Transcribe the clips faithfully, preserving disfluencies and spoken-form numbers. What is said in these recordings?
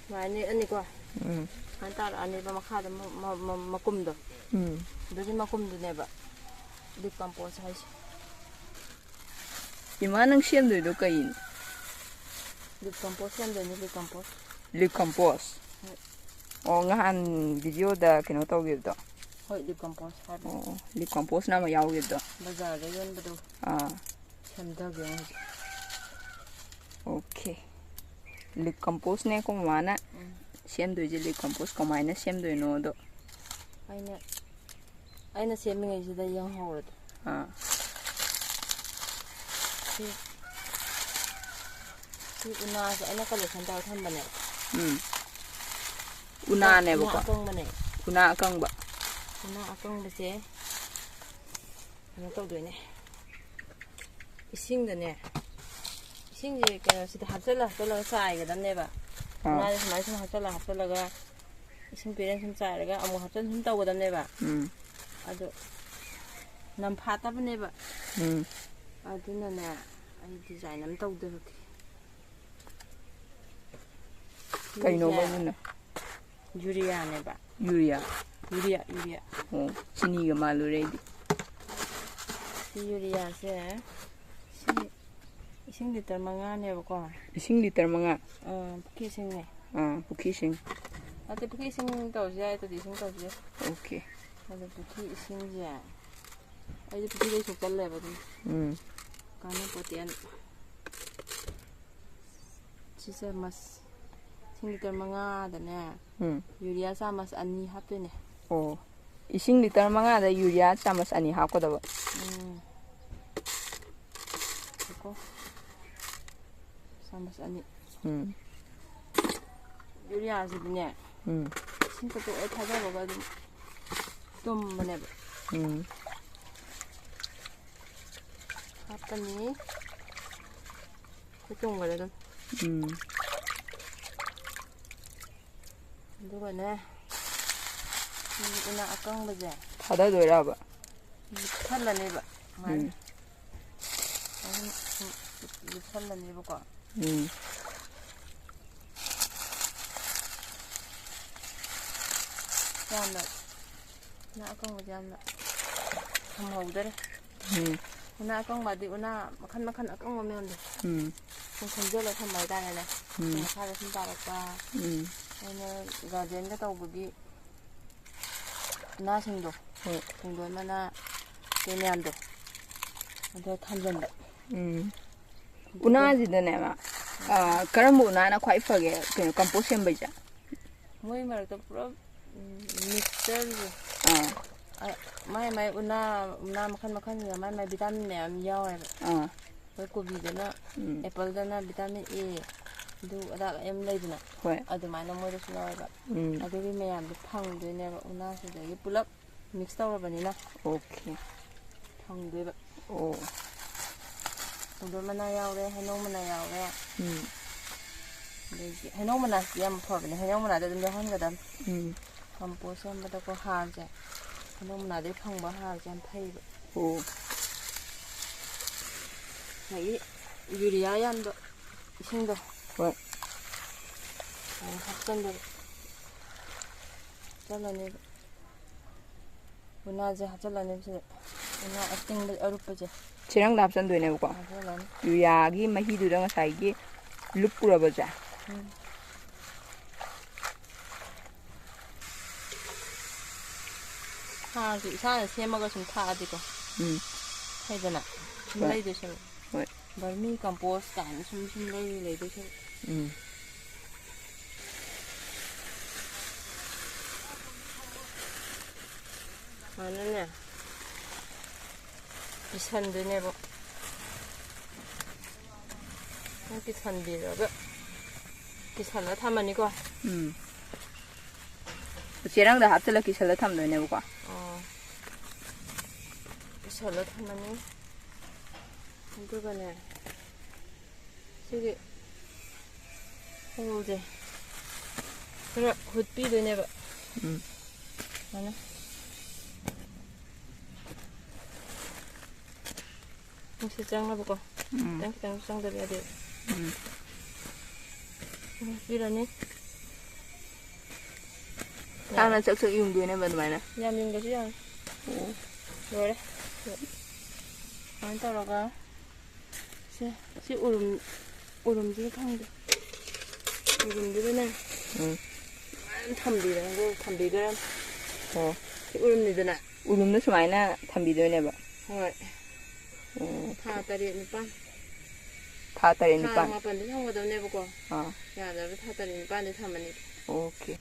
ꯁꯨꯃꯥꯏꯅ ꯅꯤꯛꯑꯅꯤꯀꯣ꯫ ꯎꯝ꯫ ꯁꯨꯃꯥꯏꯅ ꯇꯥꯔꯛꯑꯅꯦꯕ ꯃꯈꯥꯗ ꯃ-, ꯃ-, ꯃ-, ꯃꯀꯨꯝꯗꯣ꯫ ꯎꯝ꯫ ꯑꯗꯨꯒꯤ ꯃꯀꯨꯝꯗꯨꯅꯦꯕ decompose ꯍꯥꯏꯁꯦ꯫ ꯏꯃꯥ, ꯅꯪ ꯁꯦꯝꯗꯣꯏꯗꯣ ꯀꯩꯅꯣ? Decompose ꯁꯦꯝꯗꯣꯏꯅꯦ, decompose꯫ Decompose? ꯍꯣꯏ꯫ ꯑꯣ, ꯉꯍꯥꯟ videoꯗ ꯀꯩꯅꯣ ꯇꯧꯈꯤꯕꯗꯣ? ꯍꯣꯏ, decompose ꯍꯥꯏꯕꯅꯦ꯫ ꯑꯣ, ꯑꯣ, decomposeꯅ ꯑꯃ ꯌꯥꯎꯈꯤꯕꯗꯣ? ꯕꯖꯥꯔꯗ ꯌꯣꯟꯕꯗꯣ꯫ ꯑꯥ꯫ ꯁꯦꯝꯊꯒꯦ ꯍꯧꯖꯤꯛ꯫ Okay꯫ Decomposeꯅꯦꯀꯣ ꯃꯃꯥꯅ ꯎꯝ꯫ ꯁꯦꯝꯗꯣꯏꯁꯦ, decompose ꯀꯃꯥꯏꯅ ꯁꯦꯝꯗꯣꯏꯅꯣꯗꯣ꯫ ꯑꯩꯅ, ꯑꯩꯅ ꯁꯦꯝꯃꯤꯉꯩꯁꯤꯗ ꯌꯦꯡꯍꯧꯔꯗꯤ꯫ ꯑꯥ꯫ ꯁꯤ, ꯁꯤ ꯎꯅꯥꯁꯦ ꯑꯩꯅ collection ꯇꯧꯔ ꯊꯝꯕꯅꯦꯕ꯫ ꯎꯝ꯫ ꯎꯅꯥꯅꯦꯕꯀꯣ? ꯎꯅꯥ ꯑꯀꯪꯕꯅꯦ꯫ ꯎꯅꯥ ꯑꯀꯪꯕ꯫ ꯎꯅꯥ ꯑꯀꯪꯕꯁꯦ ꯀꯩꯅꯣ ꯇꯧꯗꯣꯏꯅꯦ꯫ ꯏꯁꯤꯡꯗꯅꯦ, ꯏꯁꯤꯡꯁꯦ ꯀꯩꯅꯣ ꯁꯤꯗ ꯍꯥꯞꯆꯜꯂ ꯍꯥꯞꯆꯜꯂꯒ ꯆꯥꯏꯒꯗꯕꯅꯦꯕ꯫ ꯑꯥ꯫ ꯎꯅꯥꯁꯦ ꯁꯨꯃꯥꯏꯅ ꯁꯨꯝ ꯍꯥꯞꯆꯜꯂ ꯍꯥꯞꯆꯜꯂꯒ ꯏꯁꯤꯡ ꯄꯦꯔꯦꯟ ꯁꯨꯝ ꯆꯥꯏꯔꯒ ꯑꯃꯨꯛ ꯍꯥꯞꯆꯟ ꯁꯨꯝ ꯇꯧꯒꯗꯕꯅꯦꯕ꯫ ꯎꯝ꯫ ꯑꯗꯣ ꯅꯝꯐꯥꯠꯇꯕꯅꯦꯕ꯫ ꯎꯝ꯫ ꯑꯗꯨꯅꯅꯦ ꯑꯩ design ꯑꯃ ꯇꯧꯗꯣꯏꯕ꯫ ꯀꯩꯅꯣꯕ ꯁꯤꯁꯦ ꯑꯗꯨꯅ? Ureaꯅꯦꯕ꯫ Urea? Urea, urea꯫ ꯑꯣ, ꯆꯤꯅꯤꯒ ꯃꯥꯜꯂꯨꯔꯦ ꯑꯩꯗꯤ꯫ ꯁꯤ ureaꯁꯦ, ꯁꯤ ꯏꯁꯤꯡ litre ꯃꯉꯥꯅꯦꯕꯀꯣ꯫ ꯏꯁꯤꯡ litre ꯃꯉꯥ? ꯑꯥ, ꯄꯨꯈ꯭ꯔꯤ ꯏꯁꯤꯡꯅꯦ꯫ ꯑꯥ, ꯄꯨꯈ꯭ꯔꯤ ꯏꯁꯤꯡ꯫ ꯅꯠꯇꯦ, ꯄꯨꯈ꯭ꯔꯤ ꯏꯁꯤꯡ ꯇꯧꯔꯁꯨ ꯌꯥꯏ, ꯇꯣꯇꯤ ꯏꯁꯤꯡ ꯇꯧꯔꯁꯨ ꯌꯥꯏ꯫ Okay꯫ ꯑꯗꯣ ꯄꯨꯈ꯭ꯔꯤ ꯏꯁꯤꯡꯁꯦ, ꯑꯩꯗꯤ ꯄꯨꯈ꯭ꯔꯤꯗꯩ ꯁꯣꯛꯆꯜꯂꯦꯕ ꯑꯗꯨꯝ꯫ ꯎꯝ꯫ ꯀꯥꯟꯅꯄꯣꯠꯇꯦꯅ꯫ ꯁꯤ ꯆꯥꯃꯁ, ꯏꯁꯤꯡ litre ꯃꯉꯥꯗꯅꯦ, ꯎꯝ꯫ Urea ꯆꯥꯃꯁ ꯑꯅꯤ ꯍꯥꯞꯇꯣꯏꯅꯦ꯫ ꯑꯣ, ꯏꯁꯤꯡ litre ꯃꯉꯥꯗ urea ꯆꯥꯃꯁ ꯑꯅꯤ ꯍꯥꯞꯀꯗꯕ꯫ ꯎꯝ꯫ ꯉꯥꯏꯈꯣ꯫ ꯆꯥꯃꯁ ꯑꯅꯤ꯫ ꯎꯝ꯫ Ureaꯁꯤꯗꯤꯅꯦ, ꯎꯝ꯫ ꯏꯁꯤꯡ ꯇꯣꯇꯣꯛ ꯂꯣꯏ ꯊꯥꯗꯕꯒ ꯑꯗꯨꯝ ꯇꯨꯝꯕꯅꯦꯕ꯫ ꯎꯝ꯫ ꯍꯥꯞꯄꯅꯤ꯫ ꯈꯨꯠ ꯆꯣꯡꯕꯗ ꯑꯗꯨꯝ꯫ ꯎꯝ꯫ ꯑꯗꯨꯒꯅꯦ, ꯁꯤ ꯎꯅꯥ ꯑꯀꯪꯕꯁꯦ ꯊꯥꯗꯗꯣꯏꯔꯕ? ꯂꯨꯞꯁꯜꯂꯅꯦꯕ ꯁꯨꯃꯥꯏꯅ꯫ ꯎꯝ꯫ ꯑꯗꯨꯝ ꯁꯨꯝ ꯂꯨꯞꯁꯜꯂꯅꯦꯕꯀꯣ꯫ ꯎꯝ꯫ ꯌꯥꯝꯅ, ꯎꯅꯥ ꯑꯀꯪꯕꯁꯦ ꯌꯥꯝꯅ ꯊꯝꯍꯧꯗꯔꯦ꯫ ꯎꯝ꯫ ꯎꯅꯥ ꯑꯀꯪꯕꯗꯤ ꯎꯅꯥ ꯃꯈꯜ ꯃꯈꯜ ꯑꯀꯪꯕ ꯃꯌꯥꯝꯗꯣ ꯎꯝ꯫ ꯁꯨꯝ ꯈꯣꯝꯖꯤꯜꯂ ꯊꯝꯕ ꯍꯥꯏꯇꯥꯔꯦꯅꯦ꯫ ꯎꯝ꯫ ꯃꯈꯥꯗ ꯁꯨꯝ ꯇꯥꯔꯛꯄ꯫ ꯎꯝ꯫ ꯑꯩꯅ ꯒꯥꯔꯗꯦꯟꯒ ꯇꯧꯕꯒꯤ ꯎꯅꯥꯁꯤꯡꯗꯣ, ꯍꯣꯏ꯫ ꯄꯨꯡꯗꯣꯟ ꯃꯅꯥ, ꯀꯩ ꯃꯌꯥꯝꯗꯣ, ꯑꯗꯣ ꯊꯝꯖꯤꯟꯕ꯫ ꯎꯝ꯫ ꯑꯗꯨꯒ ꯎꯅꯥꯁꯤꯗꯅꯦꯕ, ꯑ, ꯀꯔꯝꯕ ꯎꯅꯥꯅ ꯈ꯭ꯋꯥꯏ ꯐꯒꯦ, ꯀꯩꯅꯣ, ꯀꯝꯄꯣꯁ ꯁꯦꯝꯕꯩꯁꯦ? ꯃꯣꯏ ꯃꯔꯛꯇ ꯄꯨꯔꯥ, ꯎꯝ, ꯃꯤꯛꯁꯆꯔꯁꯦ꯫ ꯑꯥ꯫ ꯑ, ꯃꯥꯏ ꯃꯥꯏ ꯎꯅꯥ, ꯎꯅꯥ ꯃꯈꯜ ꯃꯈꯜꯁꯤꯗ ꯃꯥꯏ ꯃꯥꯏ ꯚꯤꯇꯥꯃꯤꯟ ꯃꯌꯥꯝ ꯌꯥꯎꯋꯦꯕ꯫ ꯑꯥ꯫ ꯑꯩꯈꯣꯏ ꯀꯣꯕꯤꯗꯅ, ꯎꯝ꯫ ꯑꯦꯄꯜꯗꯅ ꯚꯤꯇꯥꯃꯤꯟ ꯑꯦ, ꯑꯗꯨ ꯑꯗꯥ ꯌꯥꯝ ꯂꯩꯗꯅ꯫ ꯍꯣꯏ꯫ ꯑꯗꯨꯃꯥꯏꯅ ꯃꯣꯏꯗꯁꯨ ꯌꯥꯎꯋꯦꯕ꯫ ꯎꯝ꯫ ꯑꯗꯨꯒꯤ ꯃꯌꯥꯝꯗꯣ ꯐꯪꯗꯣꯏꯅꯦꯕ ꯎꯅꯥꯁꯤꯗꯒꯤ ꯄꯨꯂꯞ ꯃꯤꯛꯁ ꯇꯧꯔꯕꯅꯤꯅ ꯑꯣꯀꯦ꯫ ꯐꯪꯗꯣꯏꯕ꯫ ꯑꯣ꯫ ꯄꯨꯡꯗꯣꯟ ꯃꯅꯥ ꯌꯥꯎꯔꯦ, ꯍꯩꯅꯧ ꯃꯅꯥ ꯌꯥꯎꯔꯦ꯫ ꯎꯝ꯫ ꯑꯗꯒꯤ ꯍꯩꯅꯧ ꯃꯅꯥꯁꯤꯗꯤ ꯌꯥꯝ ꯐꯕꯅꯦ, ꯍꯩꯅꯧ ꯃꯅꯥꯗ ꯑꯗꯨꯝ ꯌꯥꯎꯍꯟꯒꯗꯕꯅꯤ꯫ ꯎꯝ꯫ ꯀꯝꯄꯣꯁ ꯁꯦꯝꯕꯗꯀꯣ ꯍꯥꯔꯁꯦ, ꯍꯩꯅꯧ ꯃꯅꯥꯗꯩ ꯐꯪꯕ ꯍꯥꯔꯁꯦ ꯌꯥꯝ ꯐꯩꯌꯦꯕ꯫ ꯑꯣ꯫ ꯑꯗꯒꯤ ꯌꯨꯔꯤꯌꯥ ꯌꯥꯟꯕ ꯏꯁꯤꯡꯗꯣ꯫ ꯍꯣꯏ꯫ ꯑꯗꯨ ꯍꯥꯞꯆꯤꯟꯗꯣꯏꯕ꯫ ꯍꯥꯞꯆꯤꯜꯂꯅꯦꯕ꯫ ꯎꯅꯥꯁꯦ ꯍꯥꯞꯆꯤꯜꯂꯅꯦꯕ ꯁꯤꯗ꯫ ꯎꯅꯥ ꯑꯇꯤꯡꯕ ꯑꯔꯨꯞꯄꯁꯦ꯫ ꯆꯦꯔꯪꯗ ꯍꯥꯞꯆꯤꯟꯗꯣꯏꯅꯦꯕꯀꯣ꯫ ꯍꯥꯞꯆꯤꯜꯂꯅꯤ꯫ ꯌꯨꯔꯤꯌꯥꯒꯤ ꯃꯍꯤꯗꯨꯗ ꯉꯁꯥꯏꯒꯤ ꯂꯨꯞꯄꯨꯔꯕꯁꯦ꯫ ꯎꯝ꯫ ꯍꯥꯔꯁꯨ ꯏꯁꯥꯅ ꯁꯦꯝꯃꯒ ꯁꯨꯝ ꯊꯥꯛꯑꯗꯤꯀꯣ꯫ ꯎꯝ꯫ ꯐꯩꯗꯅ꯫ ꯁꯨꯝ ꯍꯣꯏ꯫ ꯂꯩꯗꯣꯏ ꯁꯔꯨꯛ꯫ ꯍꯣꯏ꯫ ꯕꯔꯃꯤ ꯀꯝꯄꯣꯁ ꯀꯥꯏꯅ ꯁꯨꯝ ꯁꯨꯝ ꯂꯩ ꯂꯩꯗꯣꯏ ꯁꯔꯨꯛ꯫ ꯎꯝ꯫ ꯁꯨꯃꯥꯏꯅꯅꯦ ꯀꯤꯁꯟꯗꯣꯏꯅꯦꯕ꯫ ꯁꯨꯝ ꯀꯤꯁꯟꯕꯤꯔꯒ ꯀꯤꯁꯜꯂ ꯊꯝꯃꯅꯤꯀꯣ꯫ ꯎꯝ꯫ ꯆꯦꯔꯪꯗ ꯍꯥꯞꯆꯤꯜꯂ ꯀꯤꯁꯜꯂ ꯊꯝꯗꯣꯏꯅꯦꯕꯀꯣ꯫ ꯑꯣ꯫ ꯀꯤꯁꯜꯂ ꯊꯝꯃꯅꯤ꯫ ꯑꯗꯨꯒꯅꯦ, ꯁꯤꯒꯤ ꯍꯣꯜꯁꯦ ꯈꯔ ꯍꯨꯠꯄꯤꯗꯣꯏꯅꯦꯕ꯫ ꯎꯝ꯫ ꯁꯨꯃꯥꯏꯅ꯫ ꯅꯨꯡꯁꯤꯠ ꯆꯪꯅꯕꯀꯣ꯫ ꯎꯝ꯫ ꯈꯤꯇꯪ ꯈꯤꯇꯪ ꯆꯪꯗꯕ ꯌꯥꯗꯦꯕ꯫ ꯎꯝ꯫ ꯍꯨꯠꯄꯤꯔꯅꯤ꯫ ꯊꯥꯡꯅ ꯆꯛ ꯆꯛ ꯌꯨꯡꯗꯣꯏꯅꯦꯕ ꯑꯗꯨꯃꯥꯏꯅ? ꯌꯥꯝ ꯌꯨꯡꯗ꯭ꯔꯁꯨ ꯌꯥꯅꯤ꯫ ꯑꯣ꯫ ꯂꯣꯏꯔꯦ꯫ ꯁꯨꯃꯥꯏꯅ ꯇꯧꯔꯒ ꯁꯦ, ꯁꯤ ꯎꯔꯨꯝ, ꯎꯔꯨꯝꯁꯤꯗ ꯊꯝꯒꯦ꯫ ꯎꯔꯨꯝꯁꯤꯗꯅꯦ ꯎꯝ꯫ ꯑꯗꯨꯃꯥꯏꯅ ꯊꯝꯕꯤꯔꯒ, ꯊꯝꯕꯤꯈ꯭ꯔꯅꯤ꯫ ꯑꯣ꯫ ꯁꯤ ꯎꯔꯨꯝꯅꯤꯗꯅ꯫ ꯎꯔꯨꯝꯗ ꯁꯨꯃꯥꯏꯅ ꯊꯝꯕꯤꯗꯣꯏꯅꯦꯕ? ꯍꯣꯏ꯫ ꯑꯣ꯫ ꯊꯥ ꯇꯔꯦꯠ ꯅꯤꯄꯥꯟ꯫ ꯊꯥ ꯇꯔꯦꯠ ꯊꯥ ꯅꯤꯄꯥꯟ? ꯃꯥꯄꯟꯗꯤ ꯊꯝꯒꯗꯕꯅꯦꯕꯀꯣ꯫ ꯑꯥ꯫ ꯌꯥꯗ꯭ꯔꯕ ꯊꯥ ꯇꯔꯦꯠ ꯅꯤꯄꯥꯟꯗꯤ ꯊꯝꯃꯅꯤ꯫ ꯑꯣꯀꯦ꯫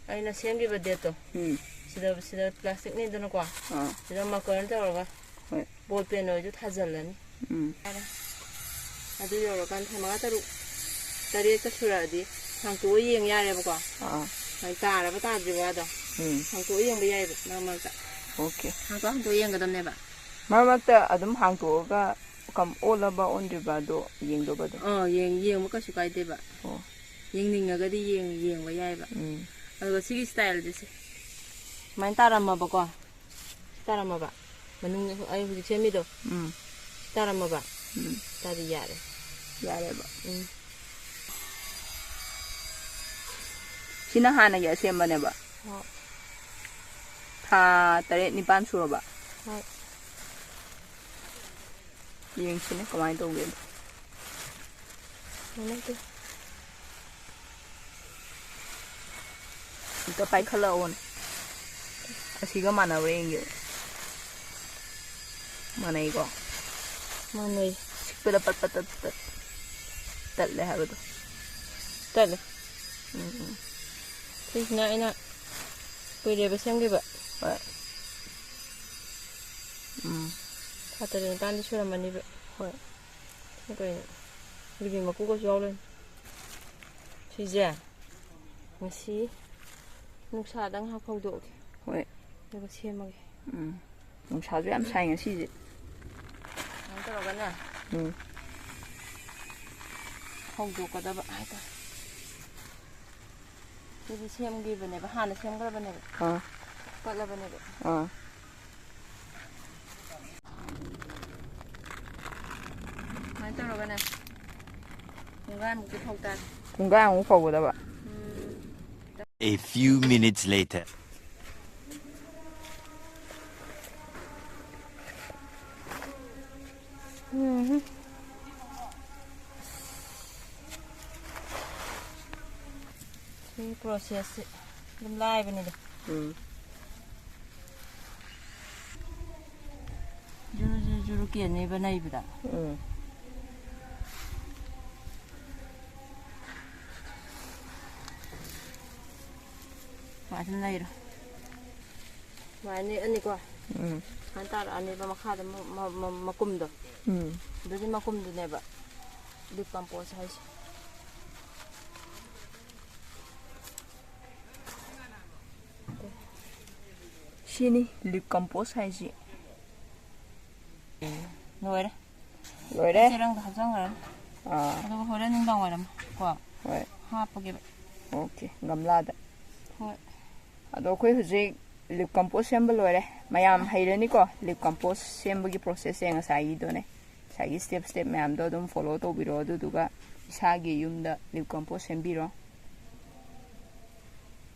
ꯑꯩꯅ ꯁꯦꯝꯈꯤꯕ date ꯇꯣ꯫ ꯎꯝ꯫ ꯁꯤꯗ, ꯁꯤꯗ plastic ꯅꯤꯗꯅꯀꯣ꯫ ꯑꯥ꯫ ꯁꯤꯗ marker ꯇꯧꯔꯒ ꯍꯣꯏ꯫ Ball pen ꯑꯣꯏꯔꯁꯨ ꯊꯥꯖꯤꯜꯂꯅꯤ꯫ ꯎꯝ꯫ ꯌꯥꯔꯦ꯫ ꯑꯗꯨ ꯌꯧꯔꯀꯥꯟꯗ ꯊꯥ ꯃꯉꯥ ꯇꯔꯨꯛ ꯇꯔꯦꯠꯀ ꯁꯨꯔꯛꯑꯗꯤ ꯍꯥꯡꯇꯣꯛꯑ ꯌꯦꯡ ꯌꯥꯔꯦꯕꯀꯣ꯫ ꯑꯥ꯫ ꯍꯥꯏꯗꯤ ꯇꯥꯔꯕ ꯇꯥꯗ꯭ꯔꯤꯕꯗꯣ ꯎꯝ꯫ ꯍꯥꯡꯇꯣꯛꯑ ꯌꯦꯡꯕ ꯌꯥꯏꯑꯕ ꯃꯔꯛ ꯃꯔꯛꯇ꯫ ꯑꯣꯀꯦ꯫ ꯍꯥꯡꯇꯣꯛ ꯍꯥꯡꯇꯣꯛꯑ ꯌꯦꯡꯒꯗꯕꯅꯦꯕ꯫ ꯃꯔꯛ ꯃꯔꯛꯇ ꯑꯗꯨꯝ ꯍꯥꯡꯇꯣꯛꯑꯒ ꯀꯝ-, ꯑꯣꯜꯂꯕ ꯑꯣꯟꯗ꯭ꯔꯤꯕ ꯑꯗꯣ ꯌꯦꯡꯗꯧꯕ ꯑꯗꯨꯝ? ꯑꯥ, ꯌꯦꯡ-, ꯌꯦꯡꯕ ꯀꯩꯁꯨ ꯀꯥꯏꯗꯦꯕ꯫ ꯑꯣ꯫ ꯌꯦꯡꯅꯤꯡꯉꯒꯗꯤ ꯌꯦꯡ-, ꯌꯦꯡꯕ ꯌꯥꯏꯑꯕ꯫ ꯎꯝ꯫ ꯑꯗꯨꯒ ꯁꯤꯒꯤ style ꯁꯦ ꯁꯨꯃꯥꯏꯅ ꯇꯥꯔꯝꯃꯕꯀꯣ꯫ ꯁꯤ ꯇꯥꯔꯝꯃꯕ? ꯃꯅꯨꯡꯗ ꯑꯩ ꯍꯧꯖꯤꯛ ꯁꯦꯝꯃꯤꯗꯣ꯫ ꯎꯝ꯫ ꯁꯤ ꯇꯥꯔꯝꯃꯕ? ꯎꯝ꯫ ꯇꯥꯗꯤ ꯌꯥꯔꯦ꯫ ꯌꯥꯔꯦꯕ꯫ ꯎꯝ꯫ ꯁꯤꯅ ꯍꯥꯟꯅꯒꯤ ꯑꯁꯦꯝꯕꯅꯦꯕ? ꯍꯣꯏ꯫ ꯊꯥ ꯇꯔꯦꯠ ꯅꯤꯄꯥꯟ ꯁꯨꯔꯕ? ꯍꯣꯏ꯫ ꯌꯦꯡꯁꯤꯅꯦ ꯀꯃꯥꯏꯅ ꯇꯧꯒꯦꯗꯣ꯫ ꯃꯥꯟꯅꯗꯦ꯫ ꯑꯝꯇ ꯄꯥꯏꯈꯠꯂꯛꯑꯣꯅꯦ꯫ ꯑꯁꯤꯒ ꯃꯥꯟꯅꯕ꯭ꯔꯥ ꯌꯦꯡꯒꯦ꯫ ꯃꯥꯟꯅꯩꯀꯣ? ꯃꯥꯟꯅꯩ꯫ ꯁꯤꯛꯄꯗ ꯄꯠ ꯄꯠ ꯇꯠ ꯇꯠ ꯇꯠꯂꯦ ꯍꯥꯏꯕꯗꯣ꯫ ꯇꯠꯂꯦ꯫ ꯎꯝ, ꯎꯝ꯫ ꯁꯤꯁꯤꯅ ꯑꯩꯅ ꯀꯨꯏꯔꯦꯕ ꯁꯦꯝꯈꯤꯕ꯫ ꯍꯣꯏ꯫ ꯎꯝ꯫ ꯊꯥ ꯇꯔꯦꯠ ꯅꯤꯄꯥꯟꯗꯤ ꯁꯨꯔꯝꯃꯅꯤꯕ꯫ ꯍꯣꯏ꯫ ꯁꯤ ꯀꯩꯅꯣ? ꯌꯨꯕꯤ ꯃꯀꯨꯒꯁꯨ ꯌꯥꯎ ꯂꯩꯔꯝꯃꯦ꯫ ꯁꯤꯁꯦ ꯉꯁꯤ ꯅꯨꯡꯁꯥꯗ ꯉꯥꯏꯍꯥꯛ ꯐꯧꯗꯣꯛꯑꯒꯦ꯫ ꯍꯣꯏ꯫ ꯑꯗꯨꯒ ꯁꯦꯝꯃꯒꯦ꯫ ꯎꯝ꯫ ꯅꯨꯡꯁꯥꯁꯨ ꯌꯥꯝ ꯁꯥꯏ ꯉꯁꯤꯁꯦ꯫ ꯁꯨꯃꯥꯏꯅ ꯇꯧꯔꯒꯅꯦ꯫ ꯎꯝ꯫ ꯐꯧꯗꯣꯛꯀꯗꯕ ꯍꯥꯏꯇꯥꯔꯦ꯫ ꯁꯤꯗꯤ ꯁꯦꯝꯈꯤꯕꯅꯦꯕ, ꯍꯥꯟꯅ ꯁꯦꯝꯈ꯭ꯔꯕꯅꯦꯕ꯫ ꯑꯥ꯫ ꯄꯠꯂꯕꯅꯦꯕ꯫ ꯑꯥ꯫ ꯁꯨꯃꯥꯏꯅ ꯇꯧꯔꯒꯅꯦ, ꯄꯨꯡꯈꯥꯏꯃꯨꯛꯇꯤ ꯐꯧ ꯇꯥꯔꯦ꯫ ꯄꯨꯡꯈꯥꯏꯃꯨꯛ ꯐꯧꯒꯗꯕ? ꯎꯝ꯫ A few minutes later. ꯁꯤꯒꯤ ꯄ꯭ꯔꯣꯁꯦꯁꯁꯦ ꯑꯗꯨꯝ ꯂꯥꯏꯕꯅꯤꯗ꯫ ꯎꯝ ꯖꯨꯔꯨ ꯖꯨꯔꯨ ꯖꯨꯔꯨ ꯀꯦꯟꯅꯦꯕ ꯅꯩꯕꯗ꯫ ꯎꯝ ꯁꯨꯃꯥꯏꯅ ꯁꯨꯝ ꯅꯩꯔꯣ꯫ ꯁꯨꯃꯥꯏꯅ ꯅꯤꯛꯑꯅꯤꯀꯣ꯫ ꯎꯝ ꯁꯨꯃꯥꯏꯅ ꯇꯥꯔꯛꯑꯅꯦꯕ ꯃꯈꯥꯗ ꯃ- ꯃ- ꯃ- ꯃꯀꯨꯝꯗꯣ꯫ ꯎꯝ ꯑꯗꯨꯗꯤ ꯃꯀꯨꯝꯗꯨꯅꯦꯕ ꯂꯤꯞ ꯀꯝꯄꯣꯁ ꯍꯥꯏꯁꯦ꯫ ꯁꯤꯅꯤ ꯂꯤꯞ ꯀꯝꯄꯣꯁ ꯍꯥꯏꯁꯤ꯫ ꯂꯣꯏꯔꯦ꯫ ꯂꯣꯏꯔꯦ꯫ ꯆꯦꯔꯪꯗ ꯍꯥꯞꯆꯟꯈ꯭ꯔꯅꯤ꯫ ꯑꯥ ꯑꯗꯨꯒ ꯍꯣꯔꯦꯟ ꯅꯨꯡꯗꯥꯡ ꯋꯥꯏꯔꯝ ꯀꯣ ꯍꯣꯏ꯫ ꯍꯥꯞꯄꯒꯦꯕ꯫ ꯑꯣꯀꯦ꯫ ꯒꯝꯂꯥꯗ꯫ ꯍꯣꯏ꯫ ꯑꯗꯣ ꯑꯩꯈꯣꯏ ꯍꯧꯖꯤꯛ ꯂꯤꯞ ꯀꯝꯄꯣꯁ ꯁꯦꯝꯕ ꯂꯣꯏꯔꯦ꯫ ꯃꯌꯥꯝ ꯍꯩꯔꯅꯤꯀꯣ ꯂꯤꯞ ꯀꯝꯄꯣꯁ ꯁꯦꯝꯕꯒꯤ ꯄ꯭ꯔꯣꯁꯦꯁꯁꯦ ꯉꯁꯥꯏꯒꯤꯗꯨꯅꯦ꯫ ꯉꯁꯥꯏꯒꯤ ꯁ꯭ꯇꯦꯞ ꯁ꯭ꯇꯦꯞ ꯃꯌꯥꯝꯗꯣ ꯑꯗꯨꯝ ꯐꯣꯂꯣ ꯇꯧꯕꯤꯔꯣ꯫ ꯑꯗꯨꯗꯨꯒ ꯏꯁꯥꯒꯤ ꯌꯨꯝꯗ ꯂꯤꯞ ꯀꯝꯄꯣꯁ ꯁꯦꯝꯕꯤꯔꯣ꯫